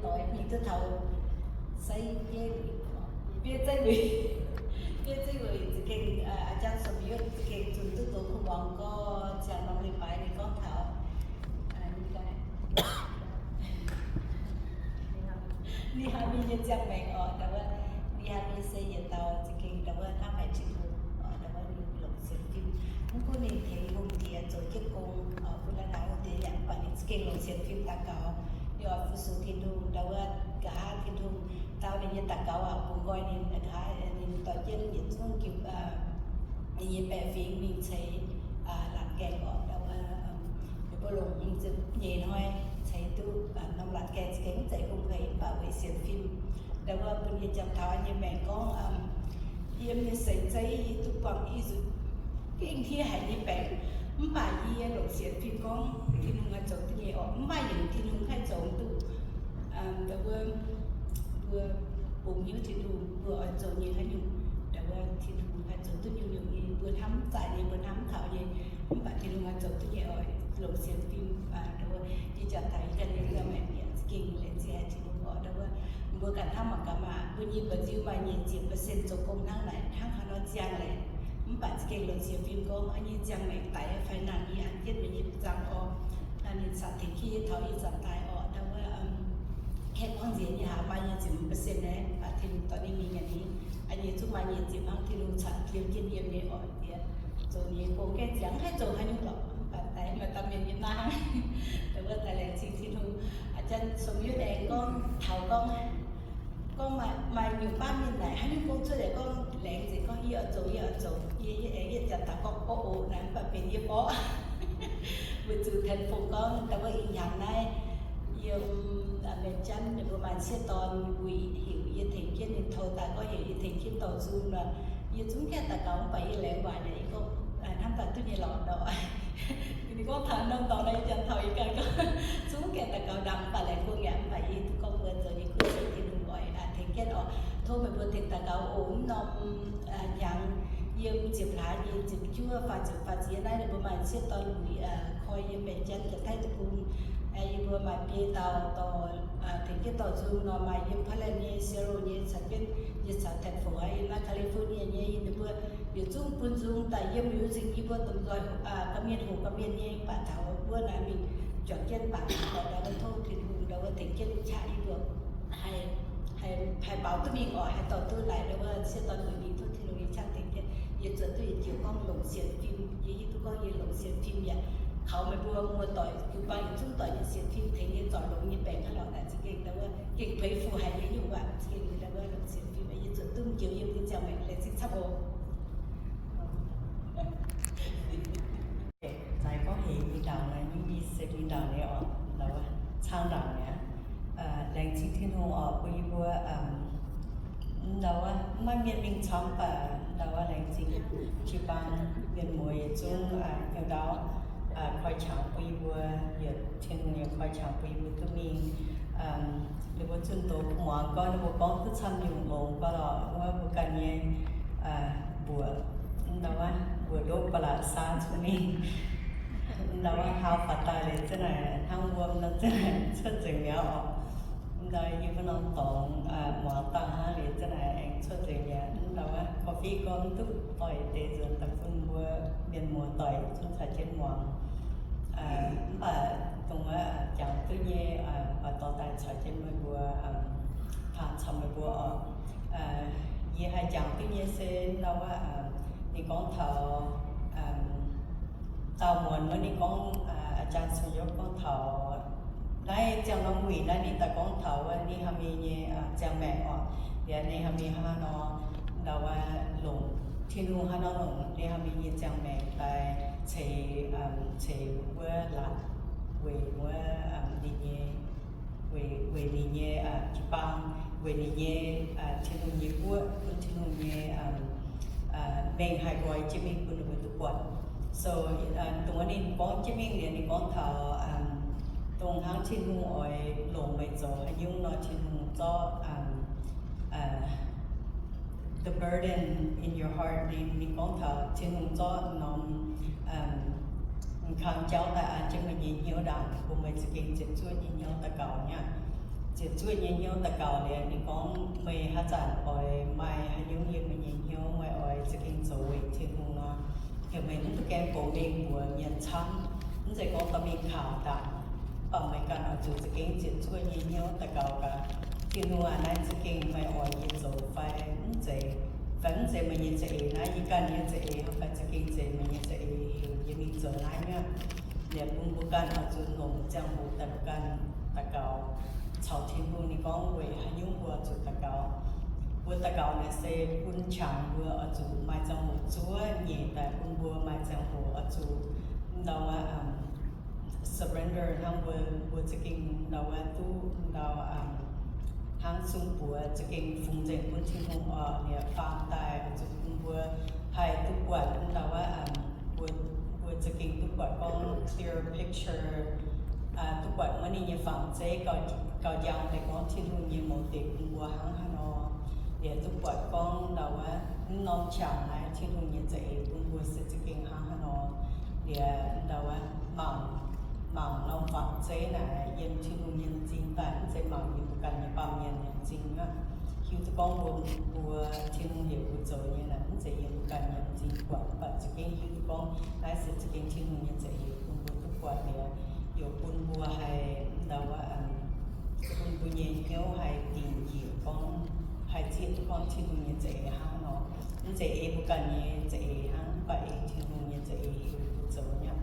doix mingh duqv taux Saiv Bieiv Wuic, Bieiv Zeiv Wuic, Bieiv Zeiv Wuic za'gengh, aa, อาจารย์สมยศ za'gengh zunc duqv doz kuv muangx gorx, ziangh norm leiz-baaix ninh gorngv taux, aa, ninh haiz mingh nyei ziangh maengc orqc, ndau wuov ninh haiz mingh se yietc dauh za'gengh ndau wuov hnamv haic Tin-Hungh orqc, ndau wuov ninh longc sienx fim. Mv gunv ninh tengx hungh diex zoux jienv gong orqc, bun naaiv hungh diex yaac mv baac ninh za'gengh longc sienx fim daux gaux. Ninh oix fu-sux Tin-Hungh, ndau wuov nqa'haav Tin-Hungh dau ninh nyei daux gaux aqv, bungx nqoi ninh nqa'haav ninh dorh jienv yietc zungv jiu, aa, ninh nyei baeqc fingx mingh ceix, aa, laatc gaengh orqc, ndau wuov, ninh mbuo longc hmz ziepc nyeic hnoi ceix duqv, aa, norm laatc gaengh za'gengh mv zeiz hungh hec mv baac weic sienx fim. Ndau wuov bun yie jangx taux yie nyei maengc gorngv, yiem nyei seix zeiv yie duqv buangh i zuqc gengh ndiev haic nyei baengc, mv baac yie longc sienx fim gorngv Tin-Hungh haih zoux duqv nyei orqc, mv maaih yienc Tin-Hungh haih zoux duqv. Ndau wuov mbuo bungx hnyouv Tin-Hungh, mbuo oix zoux nyei haaix nyungc, ndau wuov Tin-Hungh haih zoux duqv nyungc-nyungc nyei, mbuo hnamv mv zaaih nyei, mbuo hnamv mv taux nyei, mv baac Tin-Hungh haih zoux duqv nyei oix longc sienx fim. Ndau wuov yie jangx taux yie ganh nyei maengc yaac za'gengh laengz zingh haic Tin-Hungh orqc. Ndau wuov mbuo ganh hnamv mangc gaax maah, mbuo nyei mba'nziu maaih nyic ziepc percent zoux gong hnangv naaic, hnangv haaix nor ziangh laeh, mv baac za'gengh longc sienx fim gorngv yie nyei ziangh maengc daic fai naanc yie an jienv meih nyei zaangc orqc. Naaiv ninh caux tengx jienv yie taux yie zanc daaih orqc, ndau wuov, kaeqv gorngv nziex nyei haic maaih nyic ziepc hmz percent naaiv, mv baac Tin-Hungh dorh ninh mingh nyanc ni, yie nyei zungv maaih nyic ziepc hnangv, Tin-Hungh caux jiem jienv yiem nyei orqc. Yie zoux ninh nyei gong gaengh ziangx haih zoux haaix nyungc lorqc, mv baac daaih maaih dauh mienh yiem naaiv hnangv. Ndau wuov daaih laengz zingh Tin-Hungh. Aa, janx song yie aengx gorngv taux gorngv gorngv maaih, maaih nyungc baamh mienh naaic haaix nyungc gong cuotv daaih gorngv laengz zingh gorngv yie oix zoux, yie oix zoux, yie, yie aengx yietc jaax daux gorngv, o, o, naaiv mv baac benx yie mborqv. Weic zuqc Tin-Hungh gorngv ndau wuov ih hnyangx naaiv yiem, aa, Mienh Janv ninh mbuo maaih sieqv dorn wuic heuc yie tengx jienv ninh, tov daaih gorngv heuc yie tengx jienv dorh Zoom nor, yie zungv gaengh daux gaux mv baac yie laengz waaic naaic yie gorngv, aa, hnamv daaih duqv nyei lorqc nor. Ninh gorngv taux norm dorngx naaiv, yie janx taux yie ganh gorngv zungv gaengh daux gaux ndaangc mv baac laengz gong yaac mv baac yie duqv gorngv mbuo zoux nyei kuv sic Tin-Hungh oix, aa, tengx jienv orqc. Tov meih mbuo tengx daux gaux oc. Mv norm, aa, hnyangx yiem ziepc hlaax nyei ziepc juov faah ziepc faah ziex naaiv ninh mbuo maaih sieqv dorn wuic, aa, koi yiem Mienh Janv Janx-Taiv deic-bung. Aa, yie mbuo maaih biei dauh dorh, aa, tengx jienv dorh Zoom nor, maaih yiem Portland nyei, Seattle nyei, caux jienv yie caux Tin-Hungh aqv, yiem naaiv California nyei, ninh mbuo yietc zungv bun Zoom daaih yiem liuz zingh yie mbuo domh nzoih, aa, ga'mienh hoc ga'mienh nyei, mv baac taux wuov naaiv mingh juangc jienv baac ndau wuov tov Tin-Hungh ndau wuov tengx jienv qaqv yie mbuo haih, haih, haih baaux duqv mingh orqc, haih dorh duqv daaih ndau wuov sieqv dorn wuic mingh, tov Tin-Hungh nyei qaqv tengx jienv yie zuotc duqv yietc joux gorngv longc sienx fim. Yie hiuv duqv gorngv yie longc sienx fim yaac kaux meih mbuo muoz-doic jiu-baang yietc zungv doic nyei sienx fim tengx yie zorc longx nyei baengc hnangv lorqc naaic za'gengh ndau wuov gengh peix fu haic nyei nyungc waac za'gengh ndau wuov longc sienx fim yie zuotc duqv joux yiem nyei ziangh maengc laengz zingh camv oc. Zaaix gorngv heuc yie ndaangc naaic, yie se yie ndaangc nyei oc, ndau wuov caangv ndaangc mi'aqv. Laengz zingh Tin-Hungh oc, bun yie mbuo, ndau wuov maiv mienh mingh camv baac ndau wuov laengz zingh jiu-baang mienh muoz yietc zungv hnyouv ndau koi qangx bun yie mbuo, yietc Tin-Hungh nyei koi qangx bun yie mbuo duqv mingh. Ninh mbuo zunh doz muangx gorngv, ninh mbuo gorngv duqv camv nyungc longx gorx lorqc, wuov mbuo ganh nyei mbuoqc, ndau wuov mbuoqc ndoqv ba'laqc saa zuqc mingh, ndau wuov hau faaux daaih liuz za'naaic hnangv wuom nor za'naaic cuotv nzengc mi'aqv oc. Ndau yie mbuo norm dorngx muangx dangh hnangv liuz za'naaic aengx cuotv nzengc mi'aqv. Ndau wuov coffee gorngv duqv doic deix nzuonx daaih bun mbuo mienh muoz-doic zungv caux jienv muangx. Mv baac dongh wuov jangx duqv nyei, baac dorh daaih caux jienv meih mbuo, paan caux meih mbuo oc. Yie haih jangx duqv nyei se ndau wuov ninh gorngv taux dauh muonz wuov ninh gorngv, อาจารย์สมยศ gorngv taux naaiv ziangh norm wuic naaiv ninh daaih gorngv taux wuov ninh haaix mingh nyei ziangh maengc oc. Liuz ninh haaix mingh hnangv nor, ndau wuov longc Tin-Hungh hnangv nor longc ninh haaix mingh nyei ziangh maengc daaih ceix, ceix wuov laatc weic wuov ninh nyei, weic, weic ninh nyei jiu-baang, weic ninh nyei Tin-Hungh nyei guoqv, bun Tin-Hungh nyei mengh haih nqoi jienv mingh bun ninh mbuo duqv buatc. So dongh wuov ninh gorngv jienv mingh liuz ninh gorngv taux dongh hnangv Tin-Hungh oix longc meih zoux haaix nyungc nor, Tin-Hungh zorqv the burden in your heart, ninh, ninh gorngv taux Tin-Hungh zorqv norm kang jauv daaih an jienv meih nyei hnyouv ndaangc, bun meih za'gengh ziepc zuoqv nyei hnyouv daux gaux nyei aqv. ziepc zuoqv nyei hnyouv daux gaux liuz, ninh gorngv, meih haaix zanc oix maaih haaix nyungc yiem meih nyei hnyouv, meih oix za'gengh zoux weic Tin-Hungh nor, heuc meih mv duqv gaengh goux mengh mbuox mienh camv, mv zeiz gorngv dorh mingh kaux ndaangc. Mv baac meih ganh oix zuqc za'gengh ziepc zuoqv nyei hnyouv daux gaux gaax, Tin-Hungh aac, naaiv za'gengh meih oix yie zoux fai mv zeiz, fai mv zeiz meih nyei za'eix naaiv, yie ganh nyei za'eix fai za'gengh zeiz meih nyei za'eix, heuc yie mingh zoux naaiv nyei aqv. Liuz bun mbuo ganh oix zuqc longc ziangh hoc daaih mbuo ganh daux gaux caux Tin-Hungh. Ninh gorngv weic haaix nyungc mbuo oix zuqc daux gaux. Mbuo daux gaux naaic se bun qangx mbuo oix zuqc maaih ziangh hoc zuov nyeic daaih, bun mbuo maaih ziangh hoc oix zuqc ndau wuov surrender hnangv, mbuo, mbuo za'gengh ndau wuov duqv ndau hnangv sung buoz za'gengh fungx nzengc bun Tin-Hungh oc. Liuz faam daaih oix zuqc bun mbuo haih duqv buatc ndau wuov, mbuo, mbuo za'gengh duqv buatc gorngv clear picture, duqv buatc wuov ninh nyei fangx zeiv gauh njang deix gorngv Tin-Hungh nyei mouz deix bun mbuo hnangv haaix nor. Liuz duqv buatc gorngv ndau wuov mv norm qangx naaiv Tin-Hungh nyei za'eix bun mbuo se za'gengh hnangv haaix nor. Liuz ndau wuov mangc, mangc norm fangx zeiv naaic yiem Tin-Hungh nyei m'zing daaih, mv zeiz mangc yiem mbuo ganh nyei baamh mienh nyei m'zing aqv. Hiuv duqv gorngv mbuo, mbuo Tin-Hungh heuc mbuo zoux nyei naaic mv zeiz yiem mbuo ganh nyei m'zing buatc, mv baac za'gengh hiuv duqv gorngv naaiv se za'gengh Tin-Hungh nyei za'eix bun mbuo duqv buatc liuz, yaac bun mbuo haih ndau wuov, bun mbuo nyei hnyouv haih dingc njiec gorngv, haih zieqv duqv gorngv Tin-Hungh nyei za'eix hnangv nor. Mv zeiz ei mbuo ganh nyei za'eix hnangv, mv baac ei Tin-Hungh nyei za'eix heuc mbuo zoux nyei aqv.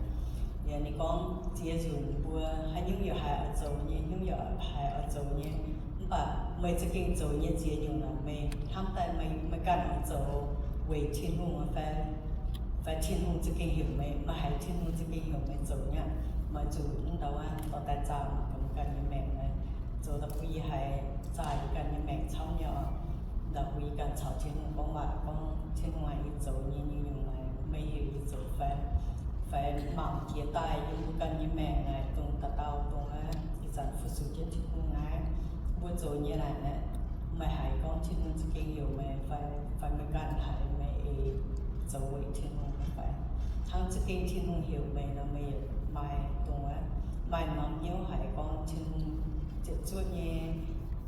Liuz ninh gorngv ziex nzunc mbuo haaix nyungc yaac haih oix zoux nyei, nyungc yaac haih oix zoux nyei. Mv baac meih za'gengh zoux nyei ziex nyungc naaic, meih hnamv daaih meih, meih ganh oix zoux weic Tin-Hungh fai, fai Tin-Hungh za'gengh heuc meih, meih haiz Tin-Hungh za'gengh heuc meih zoux nyei aqv. Meih zuqc mv ndau wuov dorh daaih zaah mangc gaax meih ganh nyei maengc naaic, zoux daaih bun yie haiz zaah yie ganh nyei maengc camv nyei oc. Ndau bun yie ganh caux Tin-Hungh gorngv waac gorngv, Tin-Hungh aac, yie zoux nyei nyungc-nyungc naaic meih heuc yie zoux fai? Fai mangc jiex daaih yiem mbuo ganh nyei maengc naaic dongh dauh dauh dongh aav, ih zanc fu-sux jienv Tin-Hungh naaiv, mbuo zoux nyei naaic, meih haiz gorngv Tin-Hungh za'gengh heuc meih fai, fai meih ganh haiz meih eix zoux weic Tin-Hungh fai? Hnangv za'gengh Tin-Hungh heuc meih nor, meih maaih dongh aav, maaih norm hnyouv haiz gorngv Tin-Hungh ziepc zuoqv nyei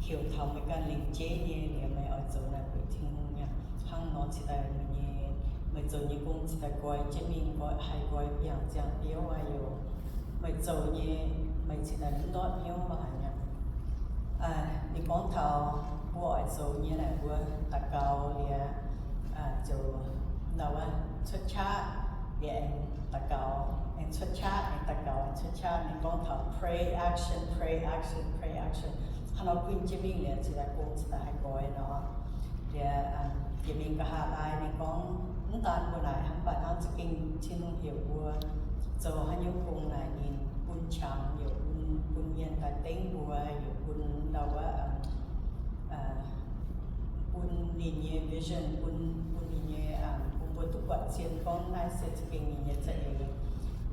heuc taux meih ganh lingc jeiv nyei liuz meih oix zoux naaic weic Tin-Hungh nyei aqv. Hnangv nor cingx daaih meih nyei, meih zoux nyei gong cingx daaih nqoi jienv mingh, nqoi, haih nqoi biangh ziangh biouv aqv yoc. Meih zoux nyei, meih cingx daaih mv ndortv hnyouv lorqc haic nyei. Ninh gorngv taux mbuo oix zoux nyei naaic, mbuo daux gaux liuz, ziouc ndau wuov cuotv qaqv liuz aengx daux gaux, aengx cuotv qaqv, aengx daux gaux, aengx cuotv qaqv. Ninh gorngv taux pray, action, pray, action, pray, action. Hnangv nor bun jienv mingh liuz cingx daaih gong cingx daaih haih nqoi nor. Liuz jiex mingh nqa'haav laai ninh gorngv, mv daan mbuo naaic hnangv, mv baac hnangv za'gengh Tin-Hungh heuc mbuo zoux haaix nyungc gong naaic, ninh bun qangx, yaac bun, bun mienh daaih dengv mbuo, yaac bun ndau wuov, bun ninh nyei vision, bun, bun ninh nyei, bun mbuo duqv buatc zien gorngv naaiv se za'gengh ninh nyei za'eix.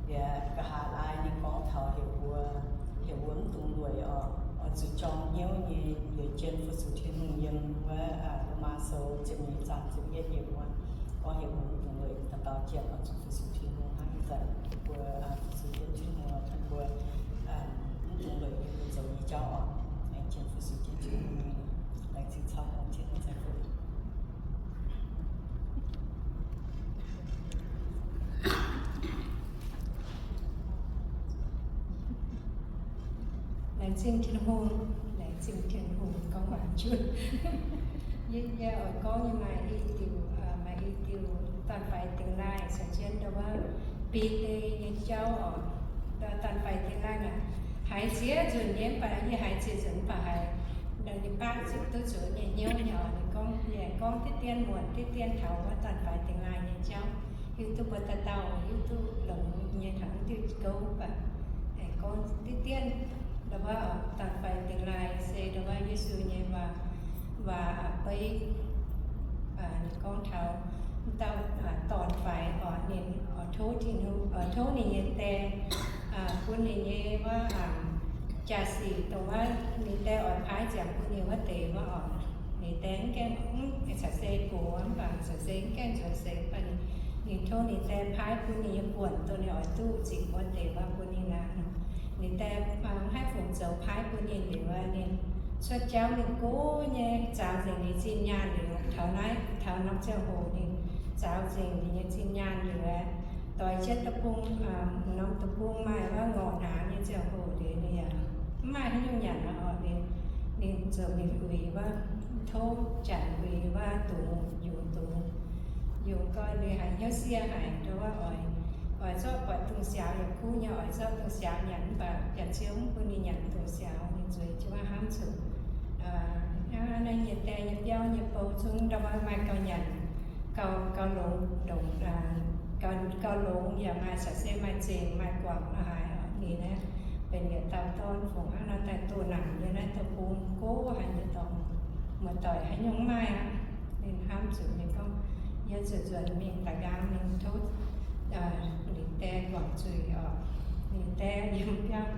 Liuz nqa'haav laai ninh gorngv taux heuc mbuo, heuc mbuo mv dungx lueic oc, oix zuqc jorm hnyouv nyei, yaac jien fu-sux Tin-Hungh yiem wuov Lomaa Sou ziepc nyeic zaang ziepc yietv yiemc wuov. Gorngv heuc mbuo mv dungx lueic, dauh dauh janx oix zuqc fu-sux Tin-Hungh hnangv ih zanc mbuo fu-sux jienv Tin-Hungh, mbuo mv dungx lueic yie mbuo zoux nyei jauv oc. Aengx jien fu-sux jienv Tin-Hungh, laengz zingh camv, Tin-Hungh ceix fuqv. Laengz zingh Tin-Hungh, laengz zingh Tin-Hungh gorngv waac junh. Yie, yie oix gorngv nyei maaih i diuc, maaih i diuc daan-faix dingx laaih, caux jienv ndau wuov Bide nyei jauv oc. Ndau daan-faix dingx laaih naaic, haiz ziex nzunc nyei mv baac, yie haiz ziex nzunc mv baac haiz ndau nyei baav ziouc duqv zuqc nyei hnyouv nyei oc. Ninh gorngv, ninh gorngv diqv dien muonc diqv dien taux wuov daan-faix dingx laaih nyei jauv. Hiuv duqv mbuo dauh dauh hiuv duqv longx nyei taux diuh gouv mv baac, aengx gorngv diqv dien ndau wuov daan-faix dingx laaih se ndau wuov Yesu nyei waac, waac beiv. Ninh gorngv taux dauh dorn-faix oc, ninh oix tov Tin-Hungh, oix tov ninh nyei die bun ninh nyei wuov jaa-sic dongh wuov ninh die oix paaiv ziangx bun ninh wuov deix wuov oc. Ninh die mv gaengh, mv, caux se gox mv baac caux se mv gaengh nzuonx seix, mv baac ninh, ninh tov ninh die paaiv bun ninh nyei buonc dongh ninh oix duqv zingc wuov deix wuov bun ninh aqv. Ninh die mv haih fungc zoux paaiv bun ninh liuz wuov, ninh cuotv jauv ninh gov nyei, zaaux nzengc ninh zinh nyaanh liuz, taux naaiv, taux norm ziangh hoc ninh zaaux nzengc ninh nyei zinh nyaanh liuz, doix jienv deic-bung, norm deic-bung maaih wuov ngorc hnaangx nyei ziangh hoc liuz, ninh yaac mv maaih haaix nyungc nyanc aqv oc. Ninh, ninh ziouc mingh uix wuov, tov janx uix wuov dungz, yungz dungz. Yungz gau ninh haiz hnyouv siev haic, ndau wuov oix, oix zorqv buatc dungz siaaux yaac kuv nyei, oix zorqv dungz siaaux nyanc, mv baac yaac ziouc mv bun ninh nyanc dungz siaaux. Ninh zueiz jienv wuov hnamv zuqc naaiv nyei die nyei biauv nyei bou zungv ndau wuov maaih gauh nyanc, gauh, gauh longx, ndongc, gauh, gauh longx yaac maaih caux se maaih zengc maaih guangc la'haaix oc. Ninh naaiv benx yietc dauh dorn fungc hnangv nor daaih doh naanc nyei naaiv deic-bung gov haic nyei dorngx, muoz-doic haaix nyungc mv maaih aqv. Ninh hnamv zuqc ninh gorngv, yie zuqc nzuonx mingh da'nqaang mingh tov ninh die guangc zuiz oc. Ninh die yiem biauv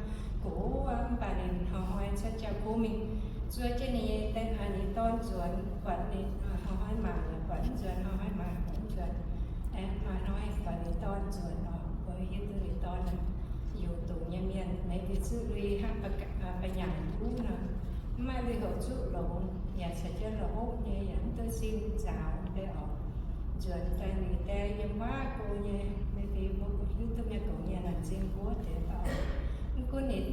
gox wuov, mv baac ninh hnoi-hnoi cuotv jauv-kuv mingh zuov jienv ninh nyei, ninh dorn nzuonx, buatc ninh hnoi-hnoi mangc, buatc mv nzuonx, hnoi-hnoi mangc, buatc mv nzuonx. Aengx maaih hnoi buatc ninh dorn nzuonx oc, mbuo hiuv duqv ninh dorn yungz dungz nyei mienh, maiv deix zuqv lui hnangv ba'nyanc duqv nor, mv maaih lui-houx zuqv longx, yaac caux jienv la'hopv nyei, yaac mv duqv sin nzaaux deix oc. Nzuonx daaih ninh die yiem wuov go nyei, maiv deix mbuo hiuv duqv nyei gox nyei naanc zing wuov deix oc. Mv gunv ninh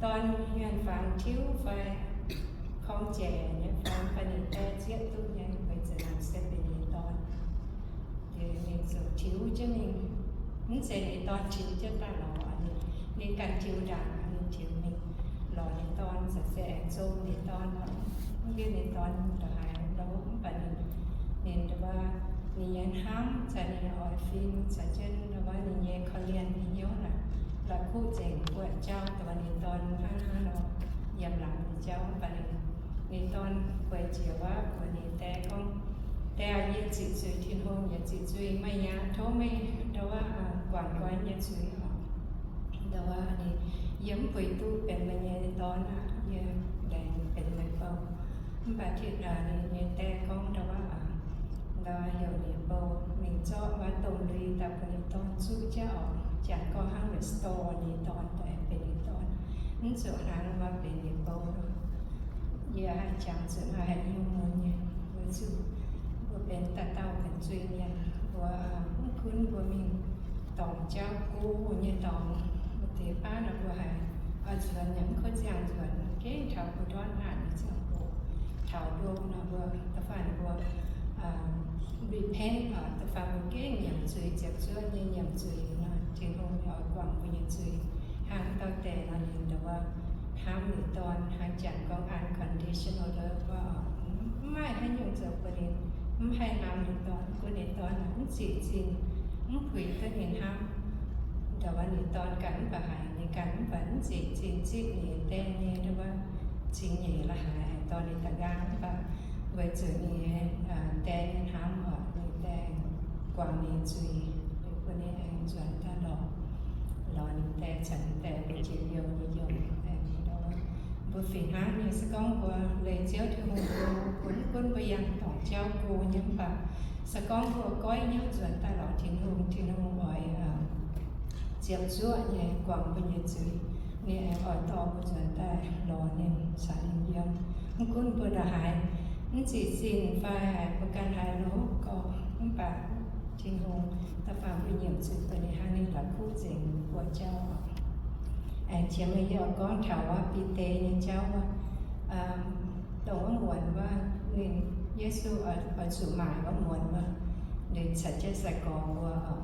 dorn hmien fangx tiuv fai korng jaic nyei fai, fai ninh die zieqv duqv nyei, weic zuqc naaic se benx ninh dorn. Ninh zuqc tiuv jienv mingh. Mv zeiz ninh dorn tiuv jienv daaih lorz, ninh ganh tiuv ndaangc, ninh tiuv mingh lorz ninh dorn, caux se aengx zong ninh dorn oc. Mv baac ninh dorn ndongc haaix ndau, mv baac ninh, ninh ndongc wuov, ninh nyei hnamv caux ninh nyei oix fim caux jienv ndongc wuov ninh nyei korv-lienh nyei hnyouv naaic, la'kuqv nzengc buatc jauv ndongc wuov ninh dorn hnangv naaiv nor yiem laangz nyei jauv. Mv baac ninh, ninh dorn gueic jiex wuov, mbuox ninh die gorngv, Die aac, yie ziqc zuiz Tin-Hungh yaac ziqc zuiz meih aqv. Tov meih ndongc wuov guangc nqoi nyei zuiz oc. Ndongc wuov ninh, yie mv bueix duqv benx meih nyei dorn aqv. Yie laengz benx meih bou. Mv baac Tin, ninh nyei die gorngv ndongc wuov, ndongc wuov heuc ninh bou mingh zorqv wuov domh lui daaih bun ninh dorn zuqv jienv oc. Janx gorngv hnangv restore ninh dorn daaih benx ninh dorn. Mv zuqc hnangv wuov benx ninh bou. Yie haih jangx zuqc naaiv haaix nyungc mun nyei, weic zuqc mbuo benx dauh dauh benx zuiz-mienh, mbuo mv gunv mbuo mingh dorngc jauv go nyei dorngx, mbuo deix baav nor mbuo haiz oix nzuonx yaac mv kuv ziangh nzuonx, gengh taux mbuo ndortv naanc nyei ziangh hoc, taux ndo nor mbuo da'faanh mbuo repent oc, da'faanh mbuo gengh nyiemc zuiz, ziepc zuoqv nyei nyiemc zuiz nor, Tin-Hungh oix guangc mbuo nyei zuiz. Hnangv dauh die nor, ninh ndongc wuov hnamv ninh dorn, hnangv janx gorngv unconditional love oc. Mv maaih haaix nyungc zoux bun ninh mv haih hnamv ninh dorn, gunv ninh dorn mv ziqc zinh, mv puix duqv ninh hnamv. Ndongc wuov ninh dorn ganh mv baac haiz ninh ganh mv baac mv ziqc zinh zipv ninh die nyei ndongc wuov cingx nyeic la'haaix dorh ninh daaih nqaang, mv baac weic zuqc ninh die nyei hnamv oc, ninh die guangc ninh zuiz, bun ninh aengx nzuonx daaih lorz, lorz ninh die caux ninh die mbuo njien-youh nyei youh. Mbuo fih hnangv nyei, se gorngv mbuo leih Ziouv Tin-Hungh go, mv gunv mbuo yangh dorngc jauv go nyei, mv baac se gorngv mbuo goiv hnyouv nzuonx daaih lorz Tin-Hungh, Tin-Hungh oix ziepc zuoqv nyei guangc mbuo nyei zuiz. Ninh aengx oix dorh mbuo nzuonx daaih lorz ninh, caux ninh yiem. Mv gunv mbuo ndongc haaix mv ziqc zinh fai haiz mbuo ganh haiz lorz gorx, mv baac Tin-Hungh da'faanh mbuo nyiemc zuiz bun ninh hnangv, ninh la'kuqv nzengc mbuo jauv. Aengx jiex mingh yie oix gorngv taux wuov Bide nyei jauv wuov. Dongh wuov muonz wuov, ninh, Yesu oix zuqc maaic wuov muonz wuov, ninh caux jienv sai-gorx mbuo oc.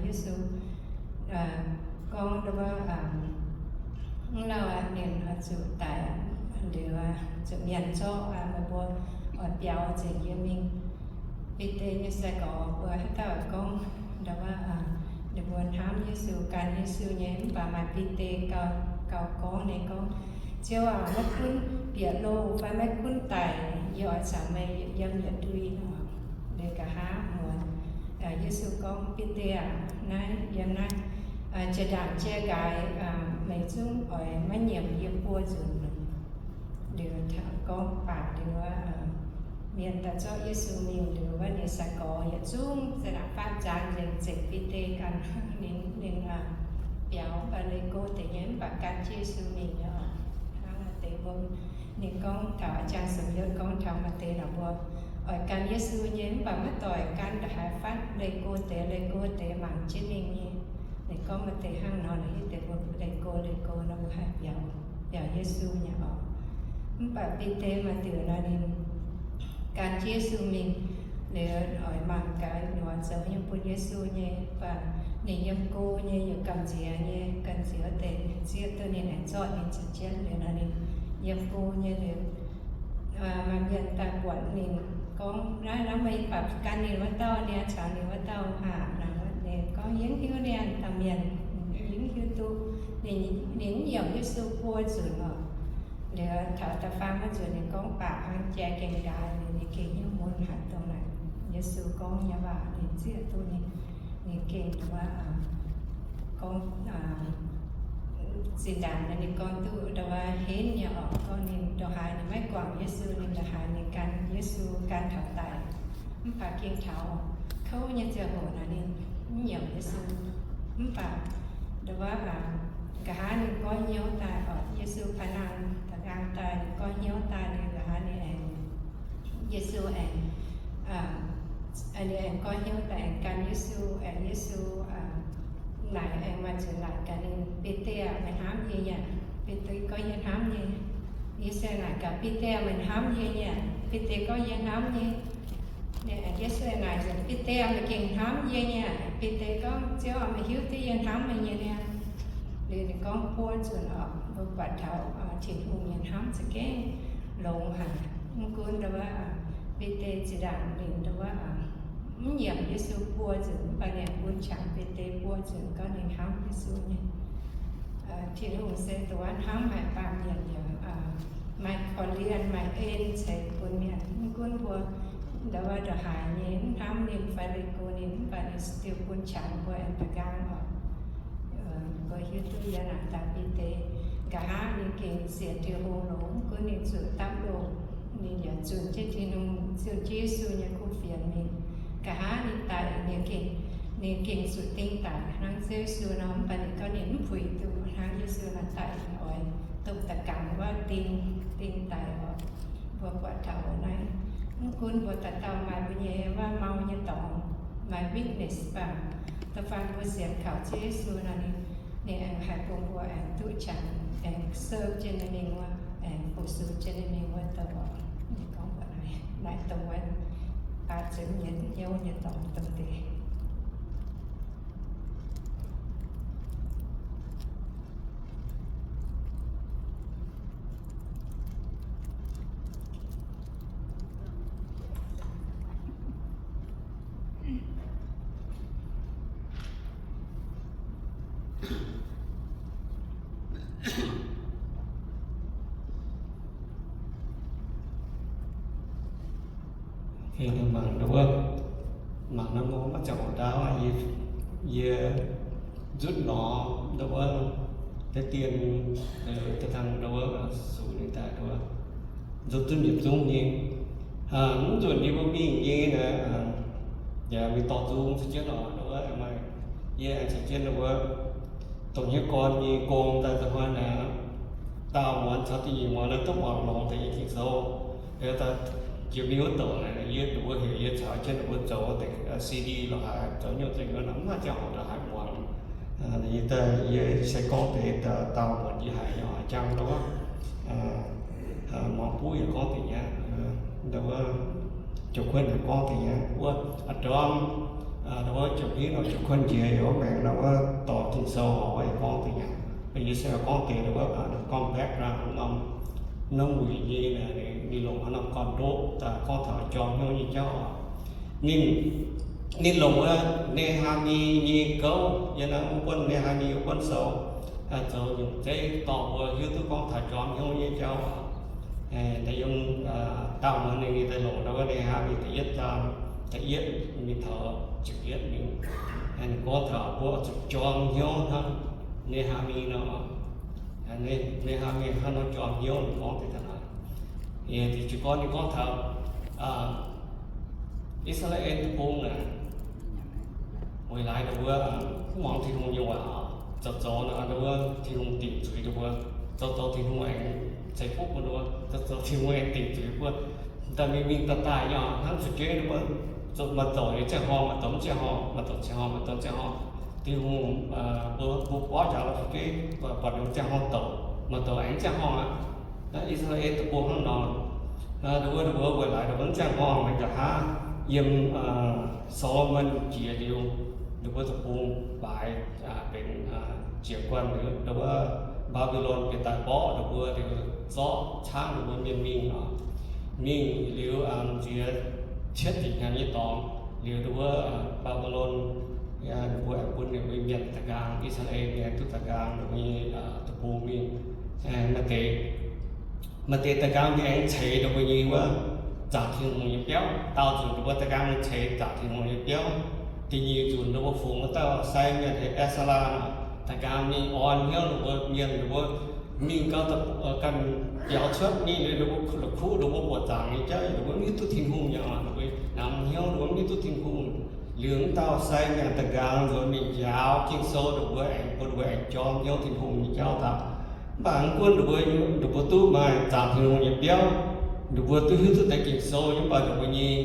Yesu gorngv wuov, mv lauh aqv, ninh oix zuqc daic, liuz zuqc mienh zorqv, meih mbuo oix biaux nzengc yie mingh. Bide nyei sai-gorx mbuo haaix dauh gorngv ndau wuov, ninh mbuo hnamv Yesu, gan Yesu nyei, mv baac maaih Bide gauh, gauh gorngv, ninh gorngv, Ziouv aac, maiv gunv bieqc loh fai maiv gunv daic, yie oix caux meih yiem yietc ndui nor. Liuz nqa'haav muonz, Yesu gorngv, Bide aac, naaiv yiem naaiv jiex ndaangc jiex nqaaix, meih zungv oix maiv nyiemc yie buo nzunc. Liuz gorngv baac liuz wuov, mienh daaih zorqv Yesu mingh liuz wuov, ninh sai-gorx yietc zungv za'nanc faatv nzaanx nzengc, zengc Bide ganh hnangv ninh, ninh biaux mv baac leih go deix nyei, mv baac gan Yesu mingh nyei oc. Hnangv deix Ninh gorngv taux, A'jang Sum Yotv gorngv taux maaih deix naaic mbuo oix gan Yesu nyei, mv baac maiv doic gan ndongc haaix fatv, leih go deix, leih go deix mangc jienv mingh nyei. Ninh gorngv maaih deix hnangv nor, ninh hiuv deix mbuo leih go, leih go nor mbuo haih biaux, biaux Yesu nyei oc. Mv baac Bide maaih diuc nor ninh gan jienv Yesu mingh, liuz oix mangc gaax ninh oix zoux haaix nyungc bun Yesu nyei, mv baac ninh yiem go nyei, yaac gamh nziex nyei, gamh nziex wuov deix zieqv duqv ninh aengx zorqv ninh caux jienv. Liuz nor ninh yiem go nyei liuz, maaih mienh daaih buatc ninh gorngv, Naaiv, naaiv meih baac gan ninh wuov dauh niaa, caux ninh wuov dauh aac? Naaic ninh gorngv, Yie mv hiuv niaa, dauh mienh, yie mv hiuv duqv. Ninh, ninh mv nyiemc Yesu buo nzunc oc. Liuz taux da'faam wuov nzunc ninh gorngv baac hnangv jai gengh ndaaix, ninh gengh hnyouv mun haic dongh naaic. Yesu gorngv nyei waac ninh zieqv duqv ninh, ninh gengh ndongc wuov, gorngv, zinh ndaangc ninh gorngv duqv ndongc wuov henv nyei oc, gorngv ninh ndongc haaix ninh maiv guangc Yesu, ninh ndongc haaix ninh gan Yesu gan taux daic. Mv baac gengh taux kouv nyei ziangh hoc naaic ninh mv nyiemc Yesu. Mv baac ndongc wuov, nqa'haav ninh goiv hnyouv daaih oc, Yesu paav nangh da'nqaang daaih, ninh goiv hnyouv daaih, ninh nqa'haav ninh aengx, Yesu aengx, ninh aengx goiv hnyouv daaih aengx gan Yesu, aengx Yesu naaic aengx maaih nzunc naaic gaax ninh, Bide aah, meih hnamv yie nyei aqv? Bide gorngv, Yie hnamv nyei. Yesu naaic gaax, Bide aah, meih hnamv yie nyei aqv? Bide gorngv, Yie hnamv nyei. Yesu naaic nzunc, Bide aah, meih gengh hnamv yie nyei aqv? Bide gorngv, Ziouv aah, meih hiuv duqv yie hnamv meih nyei niaa. Liuz ninh gorngv buo nzunc oc, mbuo buatc taux Tin-Hungh nyei hnamv za'gengh longx haic. Mv gunv ndongc wuov, Bide zinh ndaangc ninh ndongc wuov, mv nyiemc Yesu buo nzunc, mv baac ninh bun qangx Bide buo nzunc gorngv ninh hnamv Yesu nyei. Tin-Hungh se ndongc wuov hnamv haic baamh mienh yaac maaih korv-lienh maaih en ceix bun mienh. Mv gunv mbuo ndongc wuov ndongc haaix nyei mv hnamv ninh fai leih go ninh, mv baac ninh still bun qangx mbuo aengx da'nqaang oc. Mbuo hiuv duqv yie naaic daaih Bide, nqa'haav ninh gengh sienx Tin-Hungh longx, mv gunv ninh zuqc dapv loh, ninh yaac zunh jienv Tin-Hungh, zunh jienv Yesu nyei kuv fienx mingh. Nqa'haav ninh daic, ninh gengh, ninh gengh zuqc ding daic hnangv Ziouv Yesu nor, mv baac ninh gorngv ninh mv puix duqv hnangv Yesu naaic daic, oix dopv da'gangx wuov ding, ding daic oc. Mbuo buatc taux naaiv, mv gunv mbuo dauh dauh maaih mbuo nyei wuov mau nyei dorngx, maaih weakness baac da'faanh mbuo sienx kaux Ziouv Yesu nor, ninh, ninh aengx haih bun mbuo aengx duqv qangx, aengx serve jienv ninh mingh wuov, aengx fu-sux jienv ninh mingh wuov douc oc. Ninh gorngv mbuox naaiv, naaiv dongh wuov baac zuqc nyei hnyouv nyei dorngx dongh deix. Mangc ndau wuov, mangc nor maiv ziangh hoc ndaauv, yie nzutv nor ndau wuov, deix dien, deix dangh ndau wuov, sux ninh daaih ndau wuov, nzutv duqv nyiemc zungv nyei. Mv nzunc yie mbuo mingh nyei naaic, yaac mingh dorh nzung caux jienv oc, ndau wuov, maaih, yie aengx caux jienv ndau wuov, dongh hnyouv gorn nyei gong daaih nzunc hnoi naaic, daauh muonz caux da'nyeic muonz naaiv duqv muangx longx deix nyei Ging-Sou. Liuz daaih jiex mingh wuov douc naaic, yie ndau wuov heuc yie caux jienv ndau wuov zoux deix C D lorqc haaix, zoux nyungc zoux nyungc naaic, mv maaih ziangh hoc ndongc haaix muangx. Yie daaih yie se gorngv deix daauh muonz yie haiz nyei oc, jangx ndau wuov, muangx buv yaac gorngv deix nyei, ndau wuov, Joux Kuonv yaac gorngv deix nyei wuov, a'ndorm, ndau wuov, Joux Hingv nor, Joux Kuonv njiec yaac wuov maengx ndau wuov dorh Ging-Sou oc, wuov yaac gorngv deix nyei. Mv baac yie se gorngv deix ndau wuov, gorngv background norm, norm wuic nyei, ninh longc haaix norm gorn-ndoqv daaih gorngv taux jorm hnyouv nyei jauv oc. Ninh, ninh longc wuov Ne^haa^mi nyei gouv, yiem naaiv wuov buonv Ne^haa^mi wuov buonv sou, zoux nyungc zeiv dorh mbuo hiuv duqv gorngv taux jorm hnyouv nyei jauv oc. Da'yiem, daauh muonz ninh daaih longc ndau wuov Ne^haa^mi da'yietv zaang, da'yietv mingh taux ziepc yietv mingh, ninh gorngv taux mbuo zuqc jorm hnyouv hnangv Ne^haa^mi nor. Ne^haa^mi hnangv nor jorm hnyouv, ninh gorngv deix daaih naaic. Yie ziouc gorngv, ninh gorngv taux I^saa^laa^en Deic-Bung naaic, weic laaix ndau wuov mv muangx Tin-Hungh nyei waac, zoux zoux nor ndau wuov Tin-Hungh dingc zuiz ndau wuov. zoux zoux Tin-Hungh aengx ceix fuqv bun mbuo, zoux zoux Tin-Hungh aengx dingc zuiz mbuo. Daaih mingh mingh daaih daaih nyei, hnangv fu'jueiv mbuo, maaih zoux liuz ziangh horngh, maaih zoux mv ziangh horngh, maaih zoux ziangh horngh, maaih zoux ziangh horngh. Tin-Hungh, mbuo, mbuo borqv njaaux lorz fu'jueiv, buatc ninh ziangh horngh douc, maaih douc aengx ziangh horngh aqv. Naaiv I^saa^laa^en Deic-Bung hnangv nor, ninh mbuo, ninh mbuo weic laaix ninh mbuo mv ziangh horngh, ninh nqa'haav yiem Saa^lo^morn jiex liuz, ninh mbuo deic-bung baaix benx jiex guanh liuz, ninh mbuo Mbaa^mbi^lon bieqc daaih mborqv ninh mbuo liuz, zorqv caangv ninh mbuo mienh mingh oc. Mingh liuz, nziex cietv ziepc hnyangx nyei dorngx liuz, ninh mbuo Mbaa^mbi^lon, ninh mbuo aengx bun ninh mbuo mienh da'nqaang, I^saa^laa^en mienh duqv da'nqaang ninh mbuo nyei deic-bung mingh. Maaih deix, maaih deix da'nqaang mingh aengx ceix ninh mbuo nyei wuov zaangc Tin-Hungh nyei biauv. Daauh nzunc ninh mbuo da'nqaang mingh ceix zaangc Tin-Hungh nyei biauv. Da'nyeic nzunc ninh mbuo fungx wuov dauh sai mienh heuc Ezaa, da'nqaang mingh orn hnyouv ninh mbuo mienh, ninh mbuo mingh gau, ganh biaux cuotv mingh liuz, ninh mbuo la'kuqv ninh mbuo buoqc zaangc nyei jauv, ninh mbuo mv hiuv duqv Tin-Hungh nyei oc. Ninh mbuo namx hnyouv ninh mbuo mv hiuv duqv Tin-Hungh. Liuz wuov dauh sai mienh da'nqaang nzuonx mingh njaaux Ging-Sou, ninh mbuo aengx bun ninh mbuo aengx jorm hnyouv Tin-Hungh nyei jauv daaih. Mv baac mv gunv ninh mbuo, ninh mbuo duqv maaih zaangc Tin-Hungh nyei biauv, ninh mbuo duqv hiuv duqv deix Ging-Sou, mv baac ninh mbuo nyei,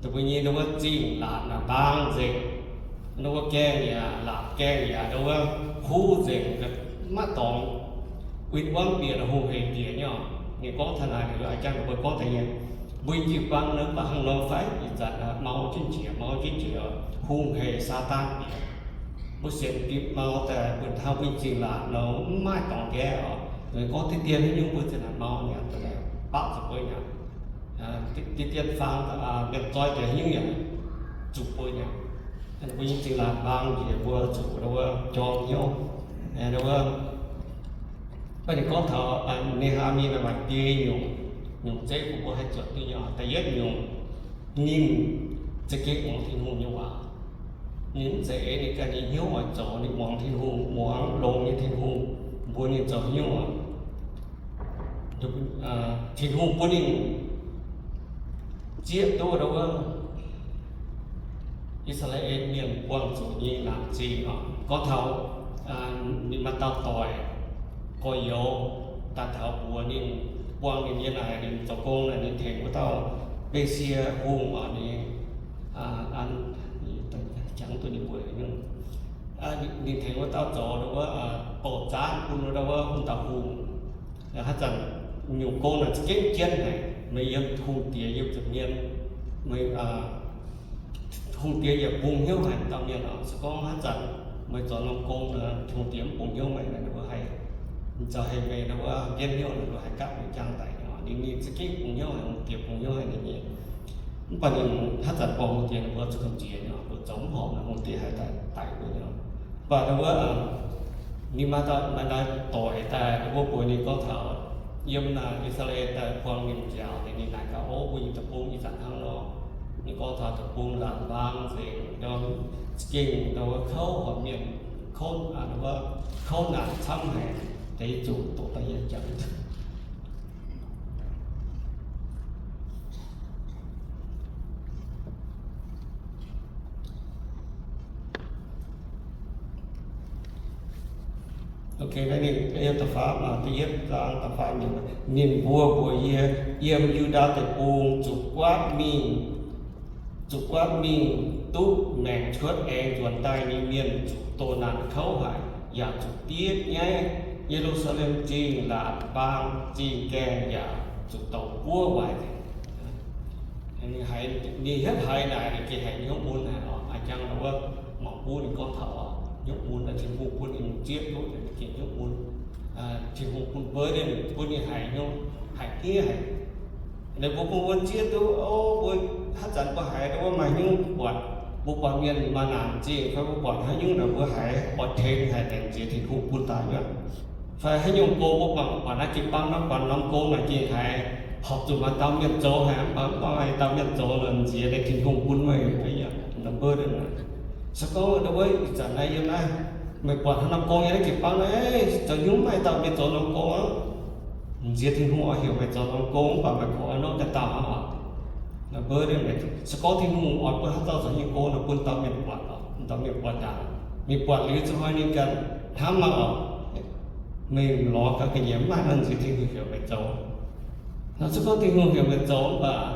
ninh mbuo nyei, ninh mbuo zingh laatc naaic mbaang nzengc. Ninh mbuo gaengh yaac laatc, gaengh yaac ninh mbuo huv nzengc, maiv dorngx win-wangv bieqc, hungh heic bieqc nyei oc. Ninh gorngv taux naaic liuz, a'jang ninh mbuo gorngv deix nyei, mbuo jiu-baang naaiv mv baac hnangv nor fai? Ih zanc mau jienv njiec, mau jienv njiec, hungh heic Saadaan bieqc. Mbuo sienx fim mau daaih mbuo hnangv mbuo zingh laatc nor mv maaih dorngx nqaeqv oc. Ninh gorngv diqv dien haaix nyungc mbuo zinh naaic mau nyei, da'naaic baqv zuqc mbuo nyei, diqv dien faang, mienh zoi deix haaix nyungc yaac zuqc mbuo nyei. Mbuo nyei zinh laatc mbaang njiec, mbuo zuqc wuov jorm hnyouv. Wuov, mv baac ninh gorngv taux Ne^haa^mi naaic maaih biei nyungc, nyungc zeiv bun mbuo haih zuotc duqv nyei. Da'yietv nyungc, ninh za'gengh muangx Tin-Hungh nyei waac. Ninh mv zeiz eix ninh ganh nyei hnyouv oix zoux, ninh muangx Tin-Hungh, muangx longx nyei Tin-Hungh mbuox ninh zoux haaix nyungc. Tin-Hungh bun ninh zieqv duqv wuov I^saa^laa^en Mienh buangh zuqc nyei naanc zingh oc. Gorngv taux ninh maaih dauh doic, gorx-youz, daaih taux mbuox ninh, buangh ninh nyei naaic, ninh zoux gong naaic, ninh tengx wuov dauh Besie hungh oc, ninh, an, jangx duqv ninh mbuo, ninh tengx wuov dauh zoux wuov, bouh zaanv bun wuov dauh wuov hungh dauh hungh. Haaix zanc nyungc gong naaic za'gengh jienv haic, meih yiem hungh diex yiem zuqc mienh, meih, hungh diex yaac bungx hnyouv haic dauh mienh oc. Se gorngv haaix zanc meih zoux norm gong, hungh diex mv bungx hnyouv meih, ninh mbuo haih, zoux haic meih wuov mbienv hnyouv, ninh mbuo haih gapv meih jangx daic oc. Ninh, ninh za'gengh bungx hnyouv haic, hungh diex bungx hnyouv haic ninh nyei. Mv baac ninh haaix zanc buangh hungh diex, ninh mbuo zuqc gamh nziex nyei, mbuo zoux mv horpc, hungh diex haih daic, daic mbuo nyei. Mv baac wuov, ninh maaih dauh, maaih dauh doic daaih, ninh mbuo mbuox ninh gorngv taux yiem naaic I^saa^laa^en daaih buangh ninh nziaaux, ninh naaic gaax, ov, mbuo nyei deic-bung ih zanc hnangv nor. Ninh gorngv taux deic-bung laatc mbaang nzengc, ndorm za'gengh ndau wuov kouv horpc mienh, kouv, wuov kouv naanc camv haic, deix zuqc doqc daaih yie jangx. Ninh mbuo mbuox yie, yiem Yu^ndaa Deic-Bung zuqc guaatv mingh, zuqc guaatv mingh duqv maengc cuotv aengx nzuonx daaih nyei mienh zuqc doh naanc kouv haic, yaac zuqc diev nyaiv. Ye^lu^saa^lem Zingh laatc mbaang zingh gaengh yaac zuqc douc buov waaic. Ninh hietv haiz naaic, ninh gengh haiz hnyouv mun haic oc. A'jang wuov mangc buv ninh gorngv taux oc, hnyouv mun, Tin-Hungh bun ninh zieqv duqv, ninh gengh hnyouv mun. Tin-Hungh bun beiv ninh, bun ninh haiz hnyouv, haiz diev haic. Ninh mbuo bun mbuo zieqv duqv, o, mbuo haaix zanc mbuo haiz wuov maaih hnyouv buatc, mbuo buatc mienh maaih naanc zingh fai mbuo buatc haaix nyungc naaic mbuo haiz oix tengx haic, laengz ziex Tin-Hungh bun daaih nyei. Fai haaix nyungc gong mbuo buatc, buatc naaiv jiu-baang naaiv, buatc norm gong naaic gengh haiz horpc zuqc maaih dauh mienh zoux haic, mv baac mv baac maaih dauh mienh zoux lorqc, nziex naaiv Tin-Hungh bun meih, number naaic. Se gorngv wuov ih zanc naaiv yiem naaiv, meih buatc haaix norm gong yiem naaiv jiu-baang naaiv, zoux haaix nyungc maaih dauh mienh zoux norm gong aqv. Nziex Tin-Hungh oix heuc meih zoux norm gong, mv baac meih kungx oix nor ganh dauh hnangv oc. Number naaic, se gorngv Tin-Hungh oix bun haaix dauh zoux nyei gong, naaic bun dauh mienh buatc oc, dauh mienh buatc ndaangc. Mienh buatc liuz za'gengh ninh ganh hnamv mangc oc. Meih lorz gaax ga'nyiec mv maaih nor, nziex Tin-Hungh heuc meih zoux. Nor se gorngv Tin-Hungh heuc meih zoux mv baac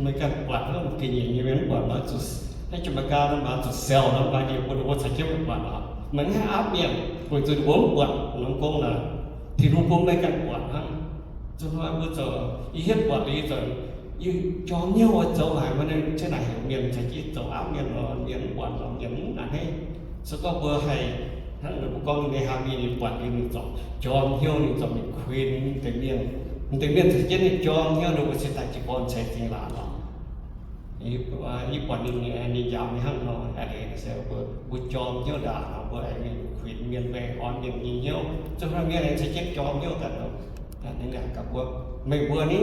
meih ganh buatc hnangv, ga'nyiec nyei mienh mv buatc nor, zuqc naaiv Janx-Meigaa nor, mv baac zuqc siou nor, mv baac yie mbuo, mbuo caux jienv mv buatc oc. Meih mv haih aapv mienh, weic zuqc ninh mbuo mv buatc norm gong naaic. Tin-Hungh bun meih ganh buatc hnangv. Zuqc hnoi mbuo zoux, yie hietv buatc liuz ih zanc, yie jorm hnyouv oix zoux haic, maiv zeiz naaic heuc mienh caux jienv zoux aapv mienh nor, mienh mv buatc nor, mienh mv a'hneiv. Se gorngv mbuo haih hnangv ninh mbuo gorngv, Ne^haa^mi ninh buatc liuz ninh zorc jorm hnyouv, ninh zorc mingh kuinx deix mienh. Deix mienh caux jienv ninh jorm hnyouv, ninh mbuo cingx daaih jiez gorn ceix zingh laatc oc. Yie buatc ninh, ninh njaaux nyei hnangv nor, a'hneiv se mbuo, mbuo jorm hnyouv ndaangc nor, mbuo aengx mingh kuinx mienh, mbuo aengx orn mienh nyei hnyouv. Zuqc hnoi mienh aengx caux jienv jorm hnyouv daaih nor, ninh aengx gaax mbuo, meih mbuo ni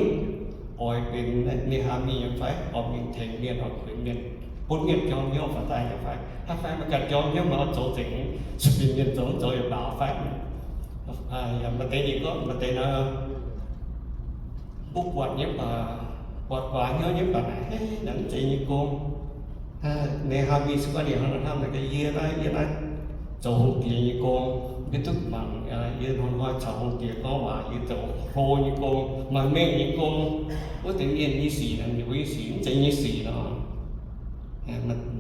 oix benx Ne^haa^mi nyei fai? Oix mingh tengx mienh, oix kuinx mienh, bun mienh jorm hnyouv faaux daaih nyei fai? Hnangv fai meih ganh jorm hnyouv, meih oix zoux nzengc, zuqc binc mienh zoux, mv zoux yietc mbaauc fai? Yaac maaih deix nyei gorngv, maaih deix nor, mbuo buatc nyei mv baac, buatc guaax hnyouv nyei mv baac naaic, naaiv mv zeiz yie nyei gong. Ne^haa^mi se gorngv ninh hnangv nor hnamv naaic, yie naaiv, yie naaiv zoux hungh diex nyei gong, mv duqv mangc, yie hnoi-hnoi caux hungh diex gorngv waac, yie zoux hlo nyei gong, maaih mengh nyei gong, wuov deix mienh nyei sic, ninh mbuo nyei sic mv zeiz yie nyei sic nor.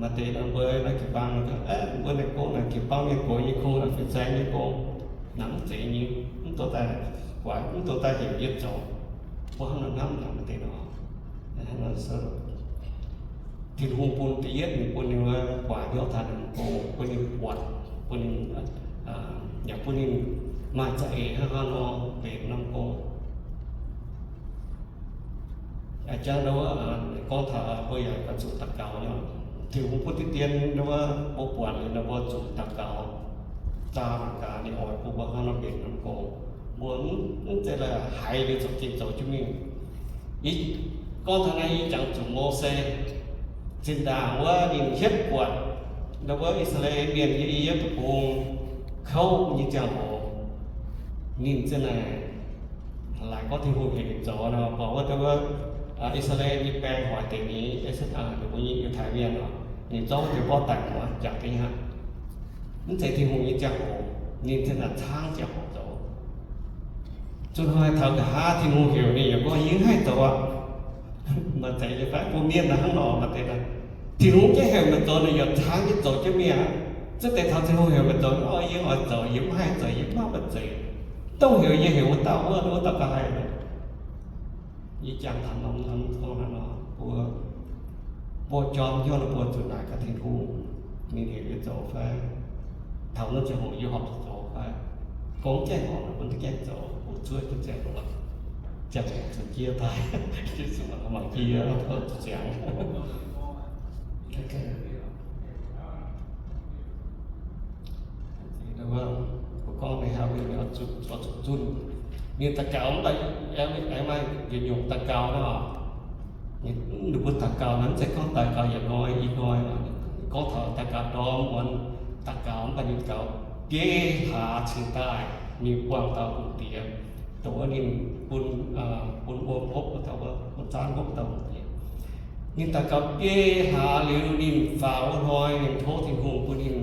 Maaih deix nor mbuo naaiv jiu-baang, mbuo naaiv gong naaic jiu-baang mienh gox nyei gong, naaic fin-saeng nyei gong, naaic mv zeiz nyei, mv dungx daaih guaix, mv dungx daaih heuc yie zoux. Mbuo hnangv nor hnamv naaic maaih deix nor. Tin-Hungh bun da'yietv ninh bun ninh wuov guaax hnyouv taux ninh gong, bun ninh buatc, bun ninh, yaac bun ninh maaih za'eix hnangv haaix nor mbenc norm gong. A'jangv ndau wuov gorngv taux mbuo yaac oix zuqc daux gaux nyei. Tin-Hungh bun diqv dien ndau wuov mbuo buatc liuz nor mbuo zuqc daux gaux. Zaah mangc gaax ninh oix bun mbuo hnangv nor mbenc norm gong. Mbuo mv zeiz la'haiz liuz zoux gengh zoux jienv mingh. Gorngv taux naaiv, yie jangx zuqc Mose. Zinh ndaangc wuov ninh hietv buatc ndau wuov I^saa^laa^en Mienh yiem I^yipv Deic-Bung kouv nyei ziangh hoc, ninh za'naaic laaic gorngv Tin-Hungh heuc ninh zoux nor, mv baac wuov deix wuov I^saa^laa^en nyei baeng hoic deix nyei, ninh mbuo nyei Yiutai Mienh oc, ninh zorqv wuov deix mborqv daic muoz jangx deix haic. Mv zeiz Tin-Hungh nyei ziangh hoc, ninh za'naaic caangv ziangh hoc zoux. Zuqc hnoi taux nqa'haav Tin-Hungh heuc ninh yaac gorngv, yie mv haih zoux aqv. Maaih zeiz nyei fai? Mbuo mienh naaiv hnangv nor maaih deix naaic, Tin-Hungh jaiv heuc meih zoux, ninh yaac caangv jienv zoux jienv mingh aqv. Zuqc deix taux Tin-Hungh heuc meih zoux, o, yie oix zoux, yie mv haih zoux, yie mv baac maaih zeiz. Dongh heuc yie heuc wuov dauh wuov, wuov dauh ga'haaix. Yie jangx taux norm, norm gorngv hnangv nor, mbuo, mbuo jorm hnyouv nor mbuo zuqc naaic gaax Tin-Hungh, ninh heuc yie zoux fai? Taux naaiv ziangh hoc yie horpc zuqc zoux fai? Gorngv gaengh horpc, mbuo duqv gaengh zoux, mbuo zuov jienv ziangh hoc, ziangh hoc zuqc jiex daaih, jienv zuqc mangc jiex, ziangx. Mbuo gorngv ninh haaix mienh oix zuqc, oix zuqc zunh. Ninh daux gaux mv baac aengx maaih yietc nyungc daux gaux nor. Ninh mbuo daux gaux naaiv mv zeiz gorngv daux gaux yietc hnoi i hnoi. Gorngv taux daux gaux ndorm muonz daux gaux mv baac ninh gaux biei hlaax cingx daaih mingh buangh dauh hungh diex, dongh wuov ninh bun, bun wuom hopv dauh, bun zaanv hopv dauh hungh diex. Ninh daux gaux biei hlaax liuz ninh faaux wuov hnoi ninh tov Tin-Hungh bun ninh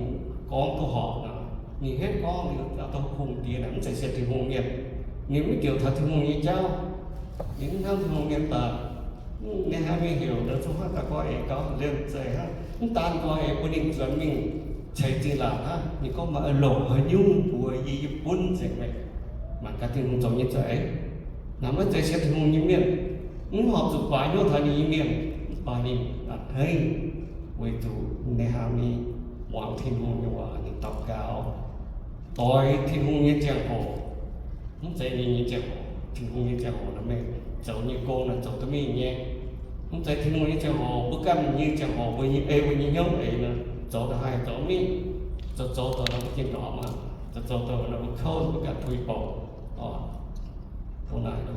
gorngv duqv horpc nor. Ninh henv gorngv liuz dauh hungh diex naaic mv zeiz sienx Tin-Hungh mienh. Ninh mv njoux taux Tin-Hungh nyei jauv. Ninh mv hnamv Tin-Hungh mienh daaih. Ninh haaix mingh heuc nor, zungv hnangv daaih gorngv eix gauh liemh zeih hnangv, mv daan gorngv eix bun ninh zuonx mingh ceix zingh laatc hnangv. Ninh gorngv maaih longc haaix nyungc mbuox yie, yie bun nzengc meih. Mangc gaax Tin-Hungh zoux nyei za'eix. Naaiv maiv zeiz sienx Tin-Hungh nyei mienh, mv horpc zuqc guaax hnyouv taux ninh nyei mienh, mv baac ninh a'hneiv weic zuqc Ne^haa^mi muangx Tin-Hungh nyei waac, ninh daux gaux, doix Tin-Hungh nyei ziangh hoc. Mv zeiz ninh nyei ziangh hoc, Tin-Hungh nyei ziangh hoc nor meih zoux nyei gong naaic zoux duqv mingh nyei. Mv zeiz Tin-Hungh nyei ziangh hoc, mbuo ganh nyei ziangh hoc, mbuo nyei ei, mbuo nyei hnyouv eix nor, zoux da'haih zoux mingh, zoux zoux daaih nor mbuo gengh ndorpc aqv, zoux zoux daaih nor mbuo kouv, mbuo ganh tuix bouc. Dongh naaic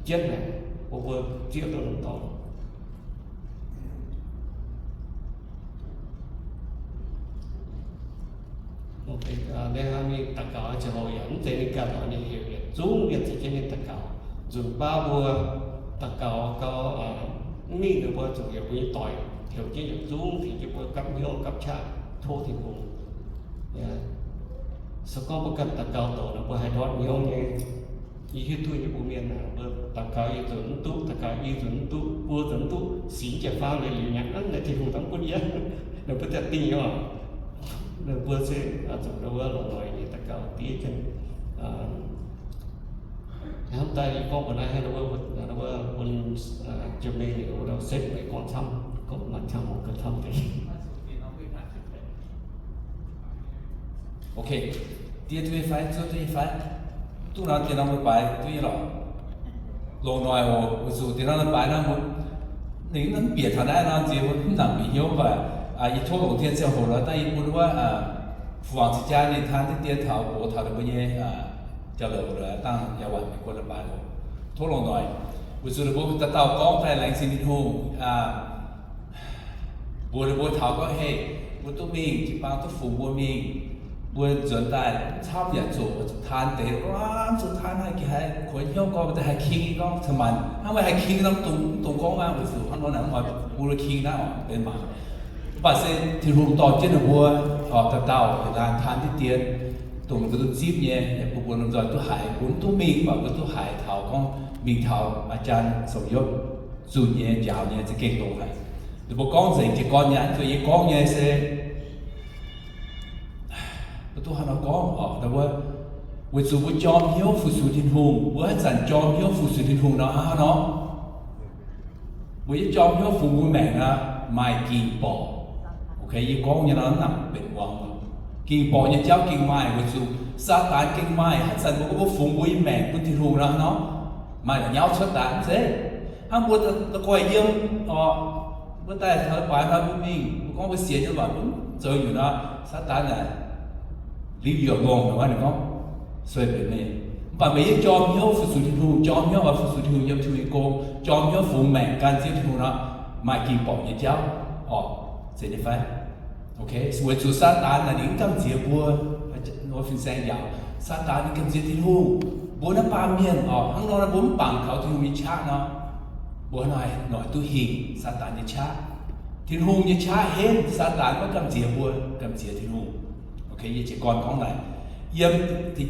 jienv naaic, mbuo mbuo zieqv duqv norm dorngx. Ne^haa^mi daux gaux ziangh hoc yaac mv zeiz ninh ganh oix, ninh heuc yietc zungv mienh caux jienv ninh daux gaux. Nzunc baav mbuo daux gaux gau, mv mingh ninh mbuo zuqc heuc mbuo nyei doic heuc jienv yietc zungv tengx jienv mbuo gapv hnyouv gapv qaqv tov Tin-Hungh. Se gorngv mbuo ganh daux gaux douc nor, mbuo haih ndortv hnyouv nyei. Yie hiuv duqv nyei, mbuo mienh naaic, mbuo daux gaux yie nzunc mv duqv, daux gaux yie nzunc mv duqv, buo nzunc mv duqv, sic jiex faang liuz liuz nyanc aqv, naaiv Tin-Hungh dangh bun yie, ninh mbuo daaih dingh oc. Ninh mbuo se zuqc ndau wuov longc noic nyei daux gaux diev jienv. Hnamv daaih yie gorngv mbuo naaiv, ndau wuov, ndau wuov bun Jiem-Mei liuz, ndau setv meih gorngv camv, gorngv maaih camv, gorngv camv deix. Ok, diev duqv nyei fai, zuov duqv nyei fai? Duqv nor, diev norm leiz-baaix duqv nyei lorqc. Longc noic oc, weic zuqc diev norm leiz-baaix nor, ninh mv bieqc taux naaiv nor, nziex mbuo mv nangc bieqc hnyouv, mv baac yie tov longc dien ziangh hoc nor, dangh yie bun wuov Fu Wangc Cing Jaa ninh taan diqv dien taux, box taux ninh mbuo nyei jauv-louc, dangh yaac waanc mingh guon leiz-baaix oc. Tov longc noic, weic zuqc ninh mbuo dauh dauh gorngv daaih laengz zingh Tin-Hungh. Mbuox ninh mbuo taux gorngv, hei, mbuo duqv mingh, jiu-baang duqv fungx mbuo mingh, mbuo nzuonx daaih camv yaac zuqc taan deix, zuqc taan haic, haiz kuonx hnyouv gorngv, mbuo daaih haih king gorngv cin-maanc, hnangv meih haih king nor, mv dungx gorngv aqv, weic zuqc hnangv nor naaic mv oix bun mbuo king naaiv oc, benx mangc. Mv baac se Tin-Hungh dorh jienv ninh mbuo dauh dauh yietc laanh taan diqv dien, dongh ninh mbuo duqv zipv nyei, yaac bun mbuo lomh nzoih duqv haiz, mbuo mv duqv mingh, mv baac mbuo duqv haiz taux gorngv mingh taux aa jaan Sou Yopv zunh nyei, njaaux nyei, za'gengh longx haic. Ninh mbuo gorngv nzengc jiez gorn nyanc, zuqc yie gorngv nyei se mbuo duqv haaix nor gorngv oc, ndau wuov, weic zuqc mbuo jorm hnyouv fu-sux Tin-Hungh, mbuo haaix zanc jorm hnyouv fu-sux Tin-Hungh nor, hnangv haaix nor? Mbuo yie jorm hnyouv fungx mbuo maengc aqv, maaih ging-borqc. Ok, yie gorngv nyei nor, mv nangc benx muangx. Ging-borqc nyei jauv gengh maaih, weic zuqc Saadaan gengh maaih haaix zanc mbuo gorngv mbuo fungx mbuo nyei maengc bun Tin-Hungh nor, hnangv nor, maaih la'nyauv cuotv daaih mv zeiz. Hnangv mbuo da'guaih yiem oc, mbuo daaih taux leiz-baaix nor mbuo mingh, mbuo gorngv mbuo sienx nyei waac mbuo mv zoux nyungc nor, Saadaan naaic liuz youc ngongh, ninh gorngv, sueih mbenc meih. Mv baac meih yie jorm hnyouv fu-sux Tin-Hungh, jorm hnyouv oix fu-sux Tin-Hungh, yiem Tin-Hungh nyei gong, jorm hnyouv fungx maengc gan Ziouv Tin-Hungh nor, maaih ging-borqc nyei jauv oc, zeiz nyei fai? Ok, weic zuqc Saadaan naaic ninh mv gamh nziex mbuo, mbuo fin-saeng yaac, Saadaan ninh gamh nziex Tin-Hungh. Mbuo naaiv baamh mienh oc, hnangv nor mbuo mv bangc kaux Tin-Hungh nyei qaqv nor, mbuo hnangv haaix noic duqv hingh Saadaan nyei qaqv? Tin-Hungh nyei qaqv henv, Saadaan maiv gamh nziex mbuo, gamh nziex Tin-Hungh. Ok, yie jiez gorn gorngv naaic, yiem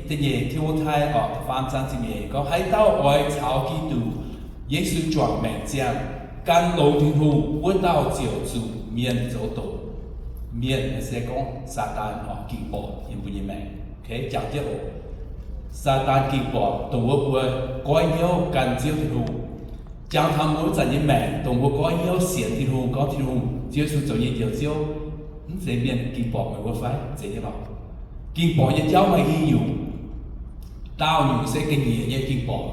da'nyeic Ti^mo^tai oc, faam zaang ziepc nyeic gorngv, haaix dauh oix caux Giduc Yesu juangc maengc ziangh, gan longx Tin-Hungh, wuov dauh ziouc zuqc mienh zoux doqc. Mienh se gorngv Saadaan oc, ging-borqc yiem mbuo nyei maengc. Ok, jangx jienv oc. Saadaan ging-borqc dongh wuov mbuo goiv hnyouv gan Ziouv Tin-Hungh. Jangx taux mbuo wuov zanc nyei maengc dongh mbuo goiv hnyouv sienx Tin-Hungh, gorngv Tin-Hungh, Ziouv Yesu zoux nyei Njoux Ziouv, mv zeiz mienh ging-borqc meih mbuo fai? Zeiz nyei lorqc. Ging-borqc nyei jauv maaih i nyungc. Daauh nyungc se ga'nyiec nyei ging-borqc,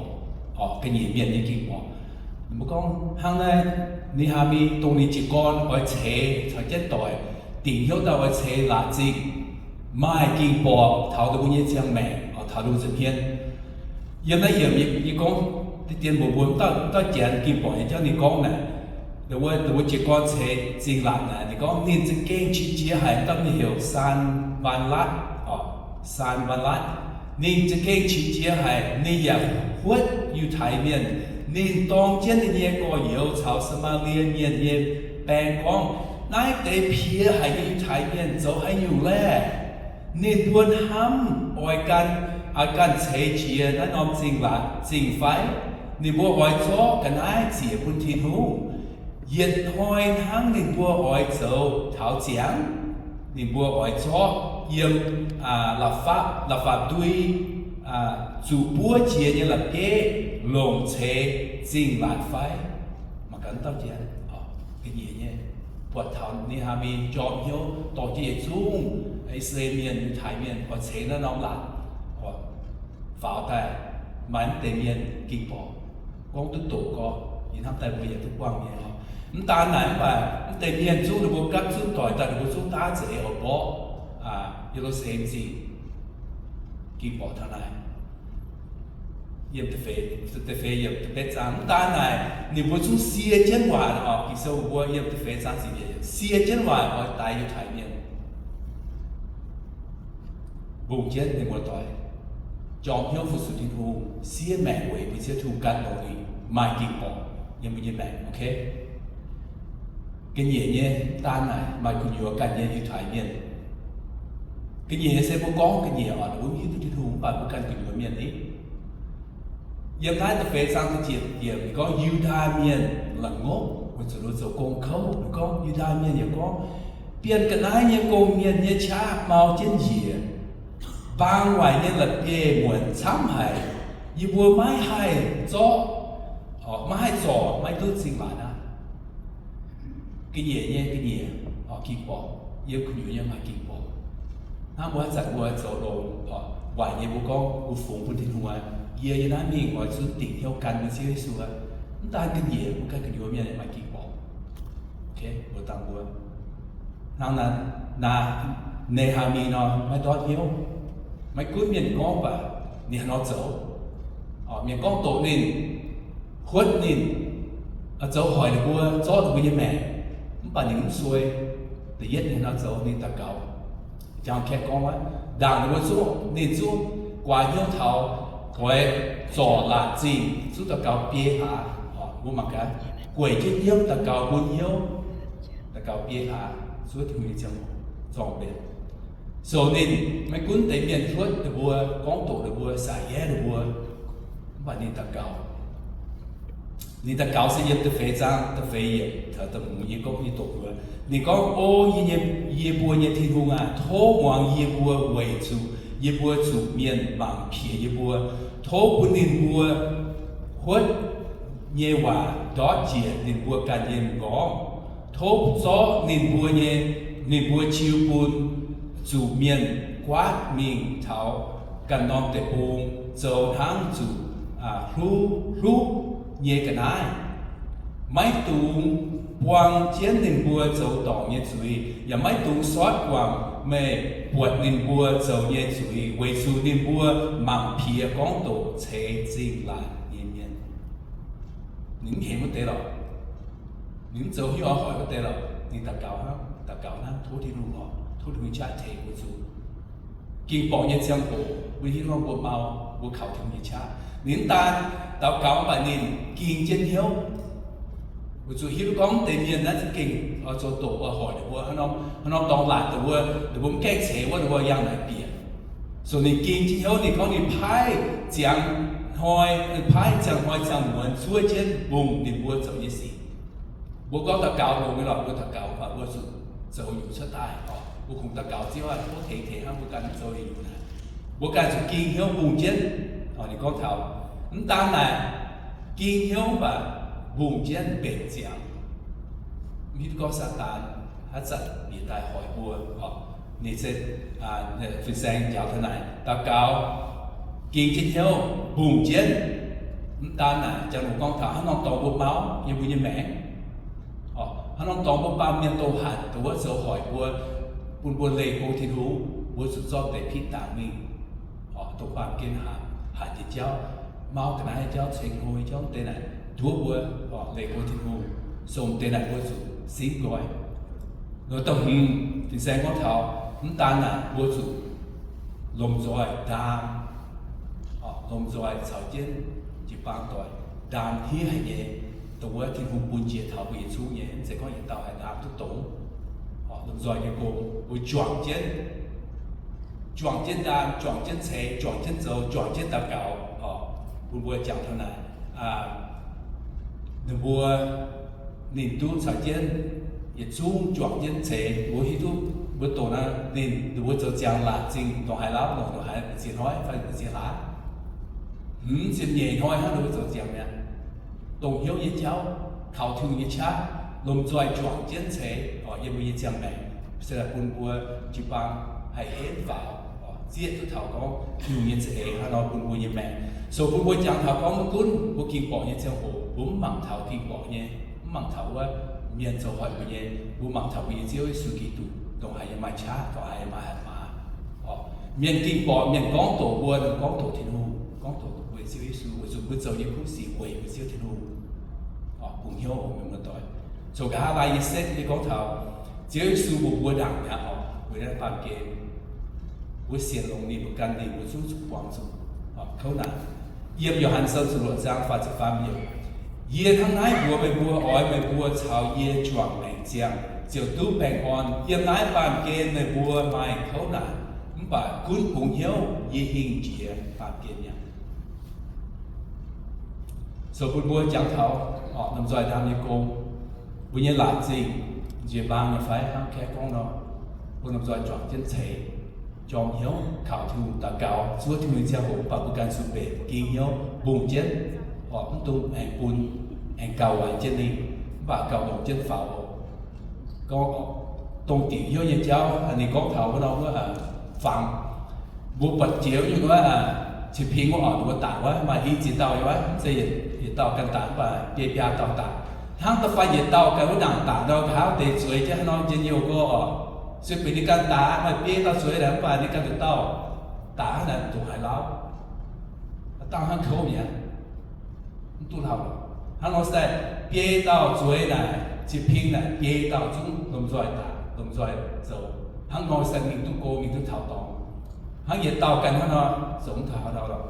oc, ga'nyiec mienh nyei ging-borqc. Mbuo gorngv hnangv naaiv, Ne^haa^mi dongh ninh jiez gorn oix ceix caux jienv doic, dingc hnyouv daaih oix ceix laatc zingh, maaih ging-borqc taux ninh mbuo nyei ziangh maengc, oc, taux ninh mbuo nza'hmien. Yiem naaiv yiemc yie gorngv deix dien mbuox mbuo mv dauh, mv dauh janx ging-borqc nyei jauv ninh gorngv naaic, wuov, wuov jiez gorn ceix zingh laatc naaic, ninh gorngv ninh za'gengh qiex jiez haic, dauh ninh heuc Sanballatv, oc, Sanballatv. Ninh za'gengh qiex jiez haic, ninh yaac huotv Yiutai Mienh. Ninh dorng jienv ninh nyei gorx-youz caux Saa^maa^lie Mienh nyei baeng gorngv, naaiv deix piex haic nyei Yiutai Mienh zoux haaix nyungc laeh? Ninh mbuo hnamv oix gan, oix ganh ceix jiez naaiv norm zingh laatc zingh fai? Ninh mbuo oix zorqv ga'naaiv ziec bun Tin-Hungh. Yietc hnoi hnangv ninh mbuo oix zoux taux ziangx, ninh mbuo oix zorqv yiem, aa, la'fapv, la'fapv-ndui, aa, zuqc buov jiex nyei la'bieiv longc ceix zingh laatc fai? Mangc gaax dauh jiex, ga'nyiec nyei, buatc taux Ne^haa^mi jorm hnyouv dorh jienv yietc zungv I^saa^laa^en Mienh, Yiutai Mienh oix ceix naaiv norm laatc, faaux daaih maaih mv deix mienh ging-borqc. Gorngv duqv doqc gorqv, yie hnamv daaih mbuo yaac duqv buangh nyei oc. Mv daan naaic mv baac mv deix mienh zungv ninh mbuo gapv zunv doic daaih, ninh mbuo zungv daav za'eix oix mborqv Ye^lu^saa^lem Zingh. Ging-borqc taux naaic, yiem da'feix, da'feix yiem da'betv zaang. Mv daan naaic, ninh mbuo zungv sie jienv waaic oc. Ging-Sou mbuo yiem da'feix zaang ziepc nyeic, sie jienv waaic oix daix Yiutai Mienh. Mbungh jienv ninh mbuo doic, jorm hnyouv fu-sux Tin-Hungh, siev maengc weic bun Ziouv Tin-Hungh gan longx lingc, maaih ging-borqc yiem mbuo nyei maengc, ok? Ga'nyiec nyei daan naaic maaih gu'nyuoz ganh nyei Yiutai Mienh. Ga'nyiec se mbuo gorngv ga'nyiec oc, mbuo mv hiuv duqv Tin-Hungh, mv baac mbuo ganh gu'nyuoz mienh ni. Yiem naaiv da'feix zaang da'ziepc yiemc ninh gorngv Yu^ndai Mienh la'ngopv weic zuqc ninh mbuo zoux gong kouv. Ninh gorngv Yu^ndai Mienh yaac gorngv, bienh ga'naaiv nyei gong mienh nyei qaqv mau jienv njiec, mbaang waaic nyei la'bieiv-muonc camv haic. Yie mbuo maiv haih zorqv, maiv haih zorc, maiv duqv zingh laatc aqv. Ga'nyiec nyei ga'nyiec, ging-borqc, yiem gu'nyuoz nyei maaih ging-borqc. Hnangv mbuo haaix zanc mbuo zoux longx, waaic nyei mbuo gorngv mbuo fungx bun Tin-Hungh aqv, yie yiem naaiv mingh oix zunv dingc hnyouv gan mbuo Ziouv Yesu aqv. Mv daan ga'nyiec, mbuo ganh gu'nyuoz mienh maaih ging-borqc. Mbuo dangh mbuo hnangv naaiv, naaiv, Ne^haa^mi nor maiv ndortv hnyouv. Maiv gunv mienh gorngv mv baac ninh haaix nor zoux. Mienh gorngv doqc ninh, huotv ninh, zoux hoic ninh mbuo, zorqv ninh mbuo nyei maengc, mv baac ninh mv suei. Da'yietv ninh haaix nor zoux? Ninh daux gaux. Jangx-kaeqv gorngv wuov, ndaangc ninh mbuo zungv, ninh zungv guaax hnyouv taux, oix zorc laatc zingh, zungv daux gaux biei hlaax. Mbuo mangc gaax, gueic jienv hnyouv daux gaux mun hnyouv, daux gaux biei hlaax, zuov Tin-Hungh nyei ziangh hoc zorng mbenc. So ninh maiv gunv deix mienh huotv ninh mbuo, gorngv doqc ninh mbuo, saaix yaev ninh mbuo, mv baac ninh daux gaux. Ninh daux gaux se yiem da'feix zaang da'feix yiemc, da'hmz nyei gorngv nyei doqc mbuo. Ninh gorngv, O yie nyei, yie mbuo nyei Tin-Hungh aac, tov muangx yie mbuo weic zuqc yie mbuo zuqc mienh mangc piex yie mbuo. Tov bun ninh mbuo huotv nyei waac ndortv njiec ninh mbuo ganh nyei m'nqorngv. Tov zorqv ninh mbuo nyei, ninh mbuo qiu bun zuqc mienh guaatv mingh taux ganh norm deic-bung, zoux hnangv zuqc hluv, hluv nyei ga'naaiv. Maiv dungx buang jienv ninh mbuo zoux dorngc nyei zuiz, yaac maiv dungx sortv guangc meih buatc ninh mbuo zoux nyei zuiz, weic zuqc ninh mbuo mangc piex gorngv doqc ceix zingh laatc nyei mienh. Ninh mv hemx wuov deix lorqc. Ninh mv zoux hnyouv oix hoic wuov deix lorqc. Ninh daux gaux hnangv, daux gaux hnangv, tov Tin-Hungh oc, tov Tin-Hungh qaqv tengx mbuo zuqc. Ging-borqc nyei ziangh hoc, mbuo hiuv gorngv mbuo mau, mbuo kaux Tin-Hungh nyei qaqv. Ninh mv daan daux gaux mv baac ninh ging jienv hnyouv. Weic zuqc hiuv duqv gorngv deix mienh naaiv za'gengh zoux doqc oix hoic ninh mbuo, haaix norm dorngx laatc ninh mbuo, ninh mbuo mv gaengh ceix wuov, ninh mbuo yangh naaic bieqc. So ninh ging jienv hnyouv, ninh gorngv ninh paaiv ziangx hnoi, ninh paaiv ziangx hnoi ziangx muonz zuov jienv mbungh ninh mbuo zoux nyei sic. Mbuo gorngv daux gaux longx nyei lorqc, mbuo daux gaux mv baac mbuo zuqc zoux nyungc cuotv daaih oc. Mbuo kungx daux gaux Ziouv aah, tov tengx tengx hnangv mbuo ganh zoux nyungc naaic. Mbuo ganh zuqc ging hnyouv mbungh jienv. Ninh gorngv taux mv daan naaic ging hnyouv mv baac mbungh jienv mbenc ziangx. Mv hiuv gorngv Saadaan haaix zanc bieqc daaih hoic mbuo oc. Ninh se, fin-saeng njaaux taux naaic, daux gaux, ging jienv hnyouv, mbungh jienv. Mv daan naaic, janx-lungc gorngv taux hnangv norm dorngx mbuo mauv nyei mbuo nyei maengc, hnangv norm dorngx mbuo baamh mienh dongh hatc dongh wuov zoux hoic mbuo, bun mbuo leih go Tin-Hungh, mbuo zuqc zorqv deix pitv dangx mingh, dongh baamh gen hatc, hatc nyei jauv, mauv ga'naaiv nyei jauv, ceng hlo nyei jauv, deix naaic nduov mbuo leih go Tin-Hungh, so deix naaic mbuo zuqc simv nqoi. Nor da'hmz fin-saeng gorngv taux mv daan naaic mbuo zuqc lomh nzoih ndaam, lomh nzoih caux jienv jiu-baang doic ndaam hliev haic nyei, dongh wuov Tin-Hungh bun njiec taux mbuo yietc zungv nyei, mv zeiz gorngv yietc dauh haih ndaam duqv dongz. Lomh nzoih nyei gong mbuo juangc jienv, juangc jienv ndaam, juangc jienv ceix, juangc jienv zoux, juangc jienv daux gaux. Bun mbuo jangx taux naaic, ninh mbuo, ninh duqv caux jienv yietc zungv juangc jienv ceix. Mbuo hiuv duqv mbuo doqc naaiv ninh, ninh mbuo zoux ziangx laatc zingh ndongc haaix lauv, ndongc haaix, m'ziex hnoi fai m'ziex hlaax, hmz ziepc nyeic hnoi hnangv, ninh mbuo zoux ziangx mi'aqv. Dongh hnyouv nyei jauv, kaux Tin-Hungh nyei qaqv, lomh nzoih juangc jienv ceix, yiem mbuo nyei ziangh maengc, se bun mbuo jiu-baang haih henv faaux, zieqv duqv taux gorngv Tin-Hungh nyei za'eix hnangv nor bun mbuo nyei maengc. So bun mbuo jangx taux gorngv maiv gunv mbuo ging borqc nyei ziangh hoc, mbuo mv mangc taux ging borqc nyei, mv mangc taux wuov mienh zoux hoic mbuo nyei, mbuo mangc taux mbuo nyei Ziouv Yesu Giduc, dongh haaix yiem maaih qaqv, dongh haaix yiem maaih hatc maaz. Mienh ging borqc, mienh gorngv doqc mbuo, ninh gorngv doqc Tin-Hungh, gorngv doqc mbuo Ziouv Yesu, weic zuqc mbuo zoux nyei kuv sic weic mbuo Ziouv Tin-Hungh. Bungx hnyouv oc, mienh muoz-doic. Zoux nqa'haav laai yie setv nyei gorngv taux Ziouv Yesu mbuox mbuo ndaangc mi'aqv oc, weic naaiv baamh gen mbuo sienx longx ninh, mbuo gan ninh, mbuo zungv zuqc buangh zuqc kouv naanc. Yiem Yo^han Sou ziepc luoqc zaang faah ziepc faam yiemc, yie hnangv naaiv mbuox meih mbuo, oix meih mbuo caux yie juangc maengc ziangh ziouc duqv baengh orn. Yiem naaiv baamh gen meih mbuo maaih kouv naanc, mv Mv baac gunv bungx hnyouv yie hingh jiex baamh gen mi'aqv. So bun mbuo jangx taux lomh nzoih ndaam nyei gong, mbuo nyei laatc zingh njiec mbaang nyei fai? Hnangv kaeqv gorngv nor, mbuo lomh nzoih juangc jienv ceix jorm hnyouv kaux Tin-Hungh daux gaux, zuov Tin-Hungh nyei ziangh hoc, mv baac mbuo ganh zuqc mbenc ging hnyouv mbungh jienv, mv dungx aengx bun, aengx gauh waaic jienv mingh, mv baac gauh longc jienv faaux oc. Gorngv dongh diuc hnyouv nyei jauv, ninh gorngv taux wuov nor wuov, fangx, mbuo buatc jiex nyungc wuov, cin-ping wuov orqc, mbuo daic wuov, maaih i ziex dauh nyei wuov, mv zeiz yietc dauh ganh daic, mv baac biei biaa dauh daic. Hnangv da'faanh yietc dauh ganh wuov ndaangc daic nor, nqa'haav deix zueiz jienv haaix nor njien-youh go orqc, sueih bieqc ninh ganh daic, maaih biei dauh zueiz naaic, mv baac ninh ganh nduqc dauh daic aqv naaic, mv dungx haiz lauv. Dauh hnangv kouv mi'aqv, mv duqv lauh. Hnangv nor se daaih biei dauh zueiz naaic, cin-ping naaic biei dauh zungv lomh nzoih daic, lomh nzoih zoux. Hnangv nor se mingh duqv go, mingh duqv taux dorngx. Hnangv yietc dauh ganh hnangv nor, zoux mv taux haaix dauh lorqc.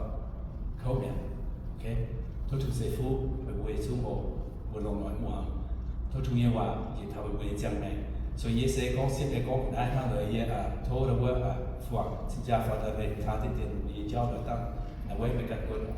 Kouv mi'aqv. Tov Tin-Hungh ceix fuqv meih mbuo yietc zungv oc. Mbuo longc noic muangx tov Tin-Hungh nyei waac njiec taux meih mbuo nyei ziangh maengc. So yie se gorngv sieqv nyei gorngv naaiv hnangv naaic, yie tov wuov fuangx cing jaa faaux daaih meih taa diqv dienx mbuo nyei jauv lorz dangh naaic weiv meih ganh guon oc.